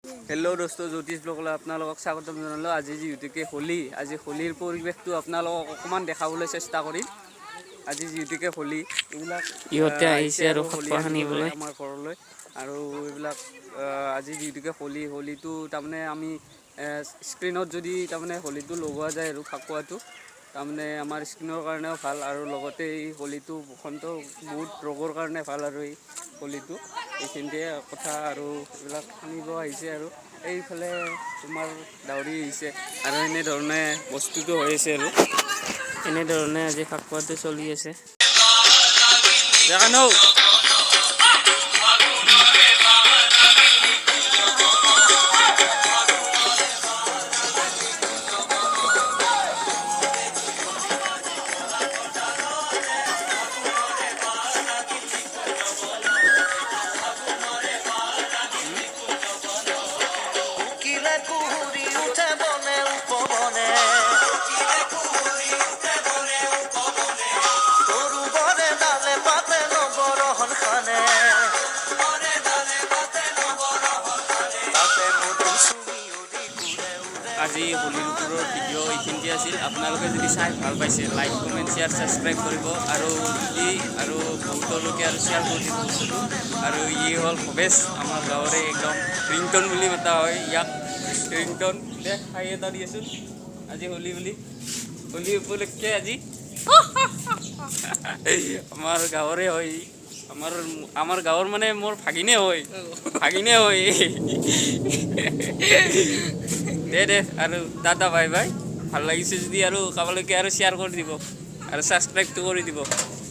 Hello' দোস্ত, জ্যোতিষ ব্লগলৈ আপোনালোকক স্বাগতম জনালোঁ। আজি যিহেতুকে হোলী, আজি হোলীৰ পৰিৱেশটো আপোনালোকক অকণমান দেখাবলৈ চেষ্টা কৰিম। আজি যিহেতুকে হোলী, এইবিলাক ইহঁতে আহিছে আৰু হোলী ফাকুৱা আনিবলৈ সানিবলৈ। আমাৰ ঘৰলৈ আৰু এইবিলাক আজি যিহেতুকে হোলী, হোলীটো তাৰমানে আমি স্ক্ৰীণত যদি তাৰমানে হোলীটো লগোৱা যায় আৰু ফাকুৱাটো তাৰমানে আমাৰ স্কিনৰ কাৰণেও ভাল আৰু লগতে এই হোলীটো বসন্ত বহুত ৰোগৰ কাৰণে ভাল আৰু এই হোলীটো। এইখিনিতে কথা আৰু এইবিলাক সানিব আহিছে আৰু এইফালে তোমাৰ ডাউৰি আহিছে আৰু এনেধৰণে বস্তুটো হৈ আছে আৰু এনেধৰণে আজি ফাকুৱাটো চলি আছে। দেখা নৌ। কোকিলে কুহুৰি উঠে বনে উপবনে, তৰুবৰে ডালে পাতে নৱৰহন খানে, তাতে মধু চুমি উৰি ঘূৰে উৰে। আজি হোলীৰ ওপৰৰ ভিডিঅ' এইখিনিতে আছিল। আপোনালোকে যদি চাই ভাল পাইছে, লাইক, কমেণ্ট, শ্বেয়াৰ, ছাবস্ক্ৰাইব কৰিব আৰু যদি আৰু বহুতলোকে আৰু শ্বেয়াৰ কৰি দিব বস্তুটো। আৰু ই হ'ল ভৱেশ, আমাৰ গাঁৱৰে একদম ৰিংটন বুলি মাতা হয় ইয়াক, ৰিংটন। দে, হাঁহি এটা দিয়াচোন। আজি হোলী বুলি, হোলী উপলক্ষে আজি আমাৰ গাঁৱৰে হয় ই। আমাৰ গাঁৱৰ মানে মোৰ ভাগিনে হয়, ভাগিনে হয়। দে দে আৰু টাটা, বাই বাই। ভাল লাগিছে যদি আৰু কাৰোবালৈকে আৰু শ্বেয়াৰ কৰি দিব আৰু ছাবস্ক্ৰাইবটো কৰি দিব।